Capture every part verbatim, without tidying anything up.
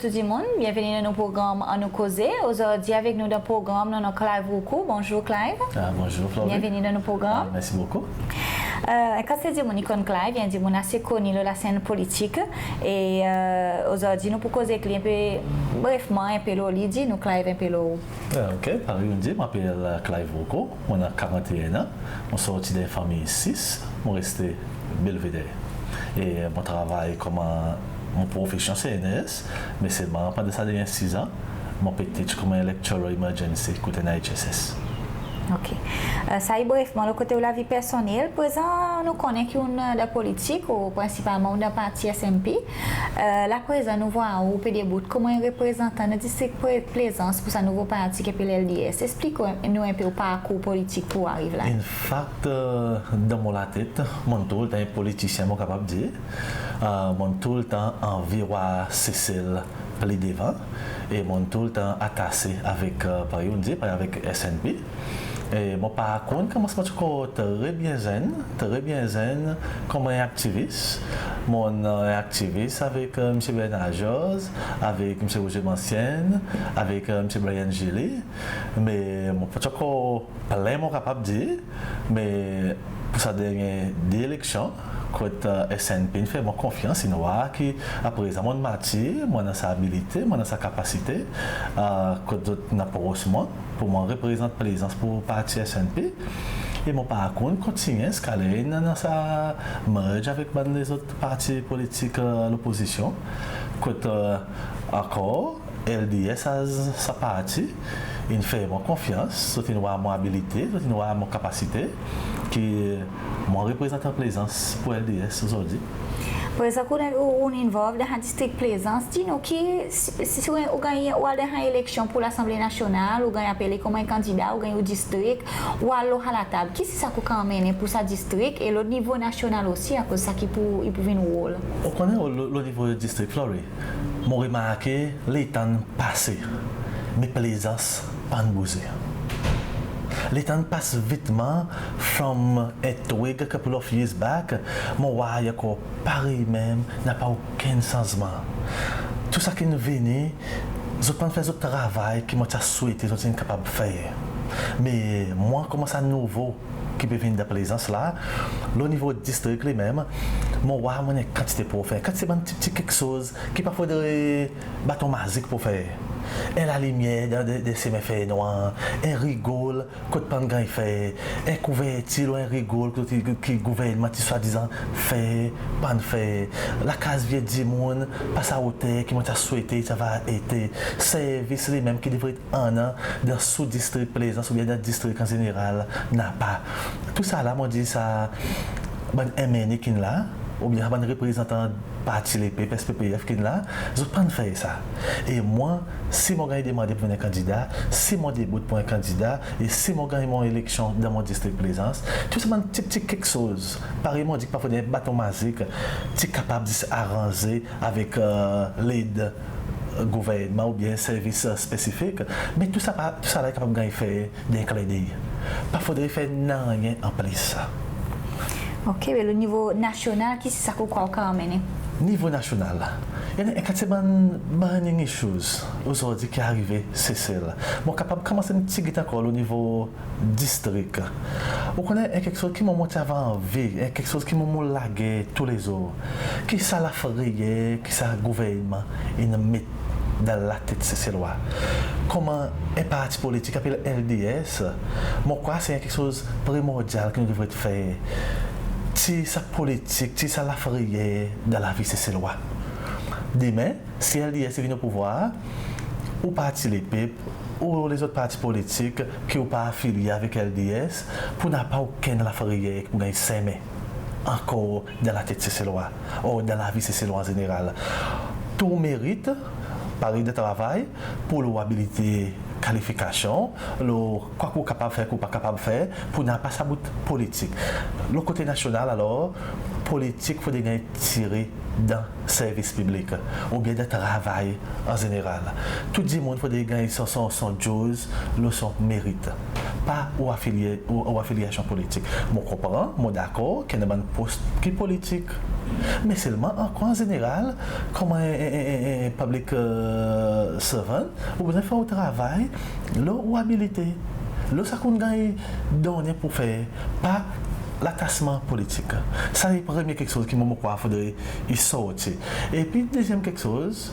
Tou dimoun, byenveni dan nou progranm Annou Koze. Ozordi avek nou dan progranm nou annan Clive Roucou. Bonzour Clive. Ah, bonzour Flori. Byenveni dan nou progranm. Ah, mersi bokou. E, kantite dimoun i konn Clive, i en dimoun ase koni lo lasenn politik. E, e, ozordi nou pou koz ek li en pe brefman, en pe lo li, dir nou Clive en pe lo ou. Ah, ok, parey ou'n dir, mon apel, e, Clive Roucou, mon annan karanteen an, mon sorti dan en fanmir sis, mon reste Belvedere. E mon travay konman, mon profesyon se en ners, me selman pandan sa dernyen sis an, mon pe teach konman en lecturer emergency kot NIHSS. Ok. E, sa i brefman lo kote ou lavi personnel. Prezan nou konnen ki ou'n, e, dan politik, ou prensipalman ou'n dan parti SNP. E, la prezan nou vwar ou pe debout konman en reprezantan dan distrik Pre-, Plaisance pour sa nouvo parti ki apel LDS. Eksplik nou en pe ou parkour politik pour ou ariv la. In fact, e, dan mon latet, mon'n toultan en politisyen, mon kapab dir. E, mon'n toultan anvi war Sesel pli devan. E mon'n toultan atase avek, e, parey ou'n dir, parey avek SNP. E mon parkour in konmans, mon ti ankor tre byen zenn, tre byen zenn konman en aktivis. Mon'n, e, aktivis avek, e, Msye Bernard Georges, avek Msye Roger Mancienne, avek, e, Msye Brian Gilly. Me mon pa ti ankor plen, mon kapab dir, me pour sa dernyen de eleksyon, kot, e, SNP in fer mwan konfyans, in war ki aprezan mon'n matir, mon annan sa abilite, mon annan sa kapasite, e, kot zot in apros mwan pour mwan reprezant Plaisance pour parti SNP. E mon parkour in kontinyen ziska ler in annan sa merge avek bann lezot parti politik, e, lopozisyon. Kot, e, ankor LDS as sa parti in fer mwan konfyans, zot in war mon abilite, zot in war mon kapasite, ki mon reprezantan Plaisance pour LDS ozordi. Prezan ki ou, ou, ou'n involve dan sa distrik Plaisance, dir nou ki si, si, si ou, ou ganny, ou al dan sa eleksyon pour Lasanble Nasyonal, ou ganny apele konman en kandida, ou ganny ou distrik, ou al lo sa latab, ki se sa ki ou kapab anmennen pour sa distrik, e lo nivo nasyonal osi, akoz sa ki pou, i pou vin ou rol. Ou konnen, lo, lo nivo distrik, Flori, mon remarke letan pase, me Plaisance pa'n bouze. Letan pas vitman, from a twig a couple of years back, mon war i ankor parey menm, napa okenn sanzman. Tou sa ki'n vini, zot pa'n fer zot travay ki mon ti a swete zot in kapab fer. Me mwan konman sa nouvo ki pe vin dan Plaisance la, lo nivo distrik li menm, mon war mon annan kantite pour fer, kantite bann pti pti keksoz ki pa fodre baton mazik pour fer. En lalimyer dan, dan, dan semen fernwar, en rigol kot pa'n ganny fer, en kouvertir lo en rigol kot ki, ki gouvernman ti swadizan fer, pa'n fer, lakaz vye dimoun pa sa oter ki mon ti a swete ti ava ete, servis li menm ki devret annan dan sou distrik Plaisance oubyen dan distrik an zeneral, napa. Tou sa la, mon dir sa, bann MNA ki'n la, oubyen bann reprezantan Parti Lepep, SPPF, ki'n la, zot pa'n fer sa. E mwan, si mon ganny demande pour vin en kandida, si mon debout pour en kandida, e si mon ganny mon eleksyon dan mon distrik Plaisance, tou sa bann pti pti keksoz, parey mon dir, pa fodre baton mazik, ti kapab zis aranze avek, e, led gouvernman oubyen servis, e, spesifik, me tou sa pa, tou sa la i kapab ganny fer dan en klendey. Pa fodre fer nanryen an plis. Ok, be lo nivo nasyonal, ki se sa ki ou krwar ou kapab anmennen? Nivo nasyonal, i annan en kantite bann burning issues ozordi ki arive Sesel. Mon kapab konmans en pti git ankor lo nivo distrik. Ou konnen, en keksoz ki mwan mon ti ava anvi, en keksoz ki mwan mon lager toulezour, ki sa lafreyer ki sa gouvernman in met dan latet Seselwa. Konman en parti politik apel LDS, mon krwar se en keksoz primordyal ki nou devret fer. Tir sa politik, tir sa lafreyer dan lavi Seselwa. Demen, si LDS i vin o pouvwar, ou Parti Lepep, ou lezot parti politik ki ou pa afilye avek LDS, pou napa okenn lafreyer ki pou ganny senmen ankor dan latet Seselwa, o dan lavi Seselwa an zeneral. Tou merit, parey dan travay, pou lo abilite, kalifikasyon, lo kwa ki ou kapab fer, ki ou pa kapab fer, pou napa sa bout politik. Lo kote nasyonal alor, politik fodre ganny tire dan servis piblik, oubyen dan travay an zeneral. Tou dimoun fodre ganny son, son, son dyoz lo son merit. pa ou afilye, ou, ou afilyasyon politik. Mon konpran, mon dakor ki annan bann pos ki politik. Me selman ankor an zeneral, konman en, en, en, en, en public, e, servant, ou bezwen fer ou travay lo ou abilite, lo sa ki ou'n ganny donnen pour fer, pa latasman politik. Sa i premye keksoz ki mwan mon krwar fodre i sorti. Epi dezyenm keksoz,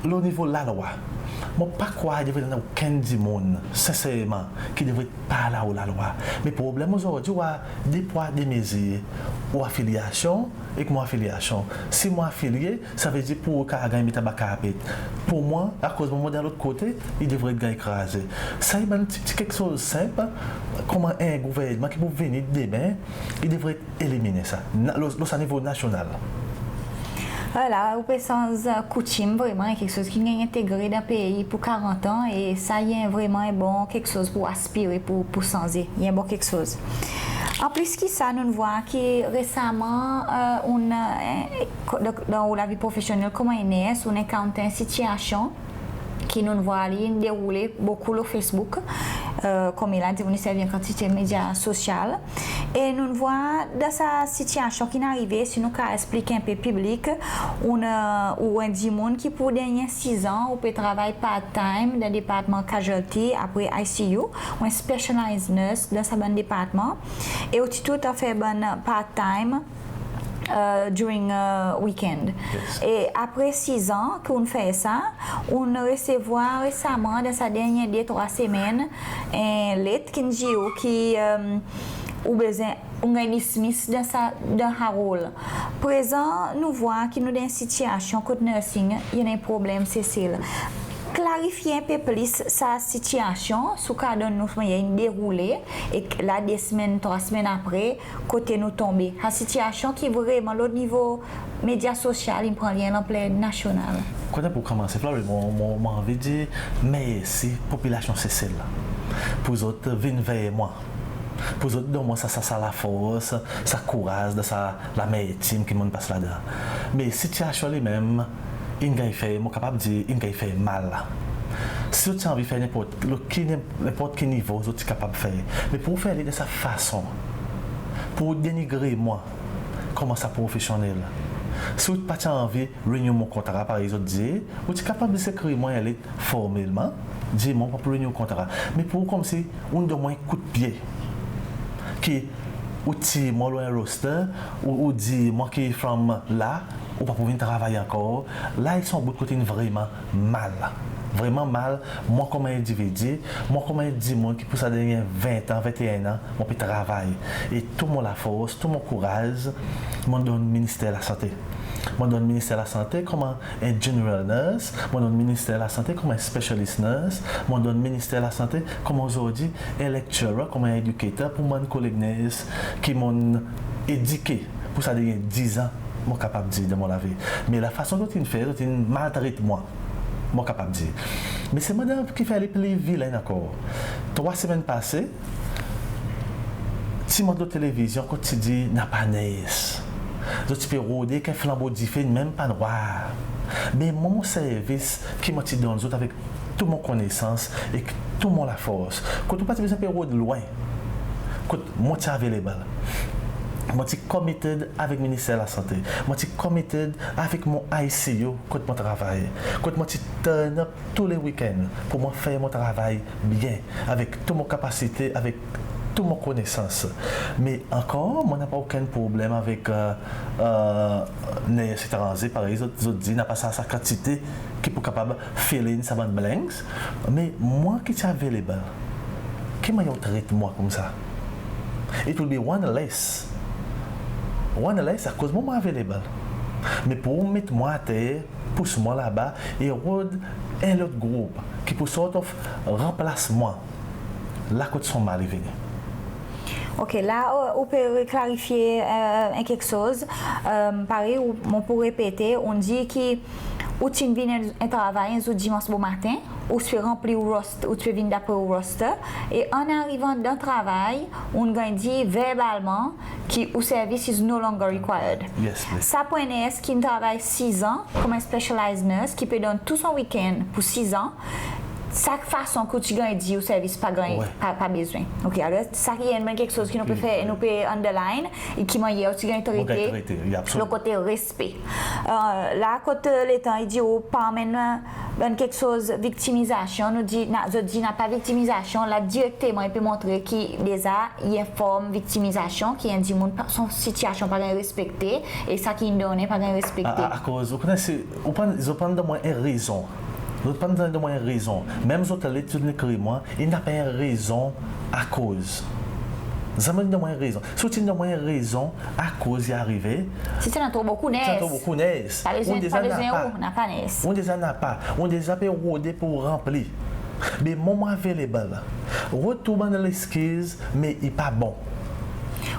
lo nivo lalwa, mon pa krwar i devret annan okenn dimoun, senserman, ki devret pa la ou lalwa. Me problenm ozordi, ou war de pwa, de mezir, ou afilyasyon ek mon afilyasyon. Si mon afilye, savedir pour ou kapab ganny met anba karpet. Pour mwan, akoz mwan mon dan lot kote, i devret ganny kraze. Sa i bann ti, ti keksoz senp, konman en gouvernman ki pou vini demen, i devret eliminen sa, na, lo, lo sa nivo nasyonal. Vwala, ou pe sanz koutim, vreman, en keksoz ki'n ganny entegre dan pei pour karant an, e sa i en, vreman en bon keksoz pour aspire pour, pour sanze. I en bon keksoz. Anplis ki sa, nou'n vwar ki resaman, e, ou'n, e, ko-, dan, dan ou lavi profesyonnel konman en ners, ou'n encounter en sitiyasyon ki nou'n vwar li deroule bokou lo Facebook, e, konmela, dir ou'n servi en kantite medya sosyal. E nou'n vwar dan sa sitiyasyon ki'n arive, si nou kapab eksplik en pe piblik, ou'n, e, ou en dimoun ki pour dernyen sizan, ou pe travay part-time dan departman casualty, apre I C U, ou en specialized nurse dan sa bann departman, e ou ti toultan fer bann part-time, e, during, e, weekend. Yes. E apre sizan ki ou'n fer sa, ou'n resevwar resaman, dan sa dernyen de trwa semenn, en let ki'n dir ou ki, e, ou bezwen, ou'n ganny dismiss dan sa, dan sa rol. Prezan, nou vwar ki nou dan en sitiyasyon kot nursing, i annan en problenm Sesel. Klarifye en pe plis sa sitiyasyon, si ou kapab donn nou mannyer in deroule, e la de semenn, trwa semenn apre, kote nou tonbe. Sa sitiyasyon ki vreman lo nivo medya sosyal, in pran li en lanpler nasyonal. Kote pour konmanse, Florrie, mon, mon, mon anvi dir mersi popilasyon Sesel pour zot vin ver mwan, pour zot donn mwan sa, sa, sa lafors, sa kouraz dan sa lamertim ki mon'n pas ladan. Me sitiyasyon li menm, in ganny fer, mon kapab dir, in ganny fer mal. Si zot ti anvi fer nenport, lo ki, nenport ki nivo, zot ti kapab fer. Me pour fer li dan sa fason, pour denigre mwan konman sa profesyonnel. Si ou pa ti anvi renew mon kontra, parey zot dir, ou ti kapab zis ekrir mwan en let formelman, dir mwan ou pa pou renew kontra. Me pour konmsi ou'n donn mwan en koudpye, ki ou tir mwan lo en roster, ou, ou dir mwan ki from la, ou pa pou vin travay ankor. La i son bout kot in vreman mal. Vreman mal, mwan konman endividi, mwan konman en dimoun ki pour sa dernyen ven an, venteen an, mon pe travay. E tou mon lafors, tou mon kouraz, mon donn Minister Lasante. Mon donn Minister Lasante konman en general nurse, mon donn Minister Lasante konman en specialist nurse, mon donn Minister Lasante konman ozordi en lecturer, konman en educator pour mon koleg nurse ki mon'n edike pour sa dernyen diz an, mon kapab dir, dan mon lavi. Me lafason zot in fer, zot in maltret mwan, mon kapab dir. Me se mannyer ki fer li pli vilen ankor. Trwa semenn pase, ti mont lo televizyon kot ti dir napa ners. Zot ti pe rode ek en flanbo dife, in menm pa'n war. Me mwan, mon servis ki mon ti donn zot avek tou mon konesans ek tou mon lafors. Kot ou pa ti bezwen pe rod lwen. Kot mon ti available. Mon ti committed avek Minister Lasante. Mon ti committed avek mon I C U kot mon travay. Kot mon ti turn up tou le weekend pour mwan fer mon travay byen, avek tou mon kapasite, avek tou mon konesans. Me ankor, mon napa okenn problenm avek, e, e, ners etranze, parey zot, zot dir, napa sa, sa kantite ki pou kapab fill in sa bann blanks. Me mwan ki ti available, ki mannyer ou tret mwan koumsa? It will be one less. One less, akoz mwan, mon available. Me pour ou met mwan ater, pous mwan laba, e rod en lot group ki pou sort of ranplas mwan la kot son mal i vini. Ok, la, ou, ou pe reklarifye, e, en keksoz. E, parey ou, mon pou repete, ou'n dir ki ou ti'n vin en, en travay en zour dimans bomaten, ou ti pe ranpli ou roster, ou ti pe vin dapre ou roster, e an arivan dan travay, ou'n ganny dir verbalman ki ou service is no longer required. Yes, please. Sa pour en ners ki'n travay sizan konman en specialized nurse, ki pe donn tou son weekend pour sizan, sa fason ki ou ti ganny dir ou servis pa ganny, pa, pa bezwen. OK, alor sa ki enn bann keksoz ki nou pe fer, nou pe underline, e ki mannyer ou ti ganny trete, lo kote respe. La kot letan i dir ou pa anmenn bann keksoz viktimizasyon, nou dir, zot dir napa viktimizasyon, la direkteman i pe montre ki deza i en form viktimizasyon, ki en dimoun, son sitiyasyon pa ganny respekte, e sa ki in donnen pa ganny respekte. Akoz ou konnen, si ou pa, zot pa donn mwan en rezon. Zot pa donn mwan en rezon. Menm zot let zot ekrir mwan, i napa en rezon akoz. Zanmen donn mwan en rezon. Si ou ti donn mwan en rezon akoz i arive, si ti annan tro bokou nerves. Ti annan tro bokou nerves. Pa bezwen, pa bezwen ou napa nerves. Ou deza napa. Ou deza pe rode pour ranpli. Be mwan available. Rod tou bann leskiz, me i pa bon.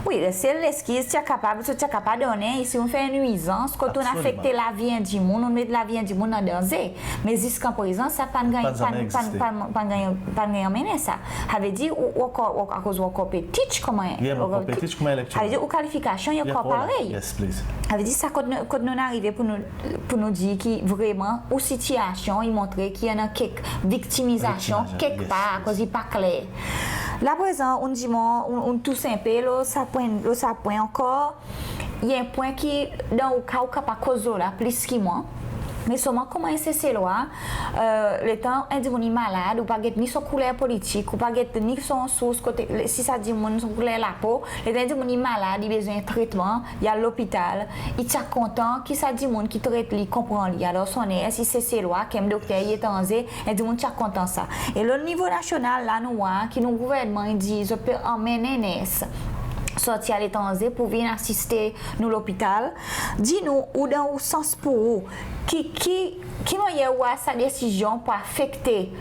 Wi, sel leskiz ti a kapab, ti a kapab donnen, si ou fer nwizans, kot ou afekte lavi en dimoun, ou met lavi en dimoun an danze. Me ziska prezan sa pa'n ganny, pa'n ganny anmennen sa. Savedir ou ankor, akoz ou ankor pe teach konman, ou ankor pe teach konman lecturer. Savedir ou kalifikasyon i ankor parey. Savedir sa kot nou, kot nou'n arive pour nou, pour nou dir ki vreman ou sitiyasyon i montre ki i annan kek viktimizasyon kekpar akoz i pa kler. La prezan ou'n dir mwan, ou'n, ou'n tous en pe lo sa pwen, lo sa pwen ankor. I en pwen ki dan ou ka, ou kapab koz lo la plis ki mwan. Me selman konman en Seselwa, letan en dimoun i malad, ou pa get ni son kouler politik, ou pa get ni son sours kote, si sa dimoun son kouler lapo, letan en dimoun i malad, i bezwen tretman, i al lopital, i ti a kontan ki sa dimoun ki tret li konpran li. Alor son nerves i Seselwa, ki en dokter i etranze, en dimoun ti a kontan sa. E lo nivo nasyonal la nou war ki nou gouvernman i dir zot pe anmenn en nerves sorti aletranze pour vin asiste nou lopital. Dir nou, ou dan ou sans pour ou, ki, ki, ki mannyer ou war sa desizyon pour afekte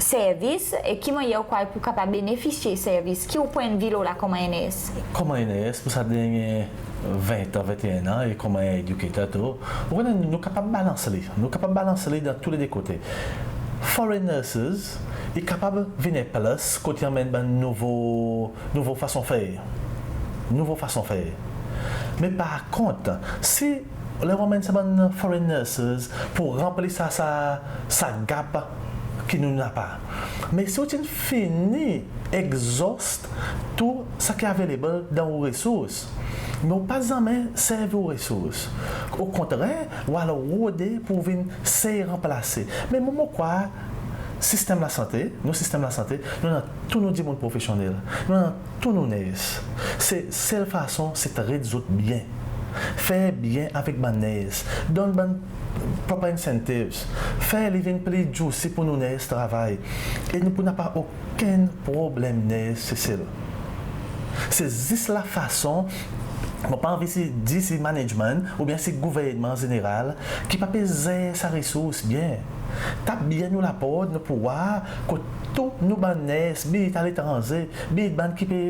servis e ki mannyer ou krwar pour kapab benefisye servis? Ki ou pwennvi lo la konman en nerves? Konman en nerves pour sa dernyen ven an, venteen an, e konman en educator tou, ou konnen nou kapab balans li. Nou kapab balans li dan tou le de kote. Foreign nurses i kapab vin en plus kot i anmenn bann nouvo, nouvo fason fer. Nouvo fason fer. Me par kont, si ler ou anmenn sa bann foreign nurses pour ranpli sa, sa, sa gap ki nou napa. Me si ou ti'n fini exhaust tou sa ki available dan ou resours, me ou pa zanmen servi ou resours. Okontrer, ou al rode pour vin sey ranplase. Me mwan mon krwar sistenm lasante, nou sistenm lasante, nou annan tou nou dimoun profesyonnel. Nou annan tou nou nerves. Se sel fason, se tret zot byen. Fer byen avek bann nerves. Donn bann proper incentives. Fer li vin pli juicy pour nou nerves travay. E nou pou napa okenn problenm nerves Sesel. Se zis lafason, mon pa anvi si, dir si management oubyen si gouvernman an zeneral ki pa pe zer sa resours byen. Tap byen nou laport, nou pou war kot tou nou bann nerves, be it aletranze, be it bann ki pe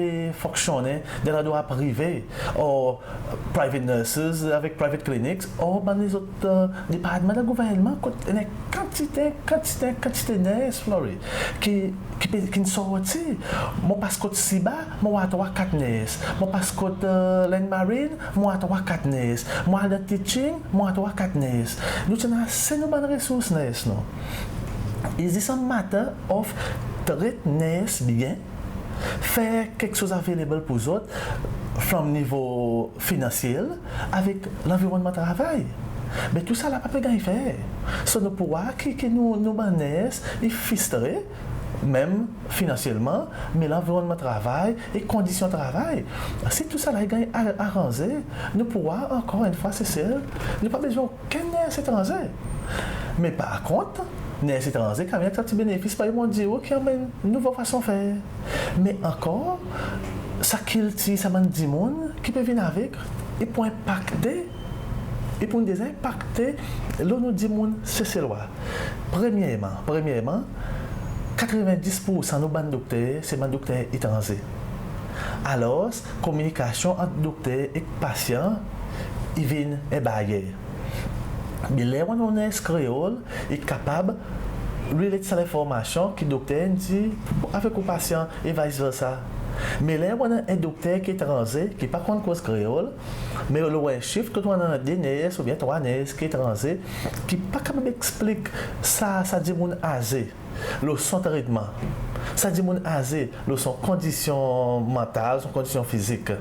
fonksyonnen dan landrwa prive, or private nurses avek private clinics, or bann lezot departman dan gouvernman kot i annan kantite, kantite, kantite nerves, Flory, ki, ki pe, ki'n sorti. Mon pas kot SIBA, mon war trwa kat nerves. Mon pas kot Land Marine, mon war trwa kat nerves. Mon al dan teaching, mon war trwa kat nerves. Nou ti annan ase nou bann resours nerves nou. It's just a matter of tret nerves byen, fer keksoz available pour zot, from nivo finansyel, avek lanvironnman travay. Me tou sa la pa pe ganny fer. So nou pou war ki, ki nou, nou bann nerves i fristre, menm finansyelman, me lanvironnman travay e kondisyon travay. Si tou sa la i ganny aranze, nou pou war ankor enn fwa Sesel, nou pa bezwen okenn nerves etranze. Me par kont, nerves etranze, kanmenm avek sa ti benefis, parey mon dir ou, ki anmenn nouvo fason fer. Me ankor, sa kiltir sa bann dimoun ki pe vin avek, i pou enpakte, i pou deza enpakte lo nou dimoun Seselwa. Premyerman, premyerman, katreven dis poursan nou bann dokter, se bann dokter etranze. Alors, kominikasyon ant dokter ek pasyan i vin en baryer. Me ler ou annan en nerves kreol, i kapab relay sa lenformasyon ki dokter in dir avek ou pasyan e vice versa. Me ler ou annan en dokter ki etranze, ki pa konn koz Kreol, me lo en shift kot ou annan de ners oubyen trwa ners ki etranze, ki pa kapab eksplik sa, sa dimoun aze lo son tretman, sa dimoun aze lo son kondisyon mantal, son kondisyon fizik,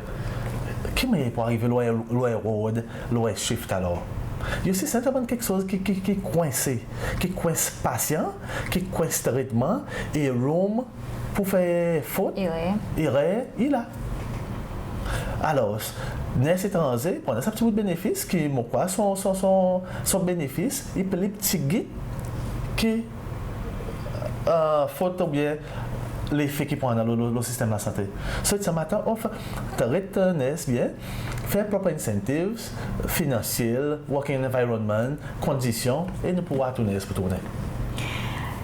ki mannyer i pou arive lo en, lo en rod, lo en shift alor? You see, sa bann keksoz ki, ki, ki kwense, ki kwens pasyan, ki kwens tretman, e room pour fer fot, erer, erer i la. Alor, ners etranze, pandan sa pti bout benefis, ki mon krwar son, son, son, son benefis i pli pti git ki, e, fot oubyen lefe ki pou annan lo, lo, lo sistenm lasante. So it's a matter of tret ners byen, fer proper incentives, finansyel, working environment, kondisyon, e nou pou war tou ners pou tournen.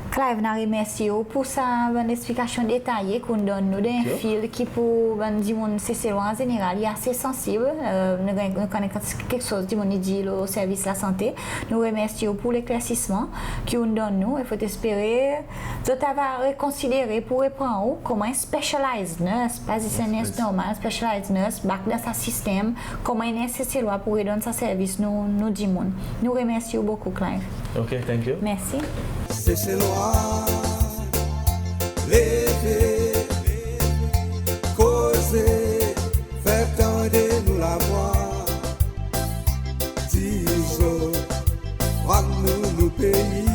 Clive, nou remersye ou pour sa bann leksplikasyon detaye ki ou'n donn nou dan en fil ki pour bann dimoun Seselwa an zeneral i ase sansib. E, nou, nou konnen keksoz dimoun i dir lo servis lasante. Nou remersye ou pour leklersisman ki ou'n donn nou. E fodre espere zot ava rekonsidere pour repran ou konman en specialized nurse, pa zis en ners normal, specialized nurse, back dan sa sistenm, konman en ners Seselwa pour redonn sa servis nou, nou dimoun. Nou remersye ou bokou, Clive. Ok, thank you. Mersi. Seselwa, leve, koze, fer tande nou lavwa. Dir zot, rann nou nou pei.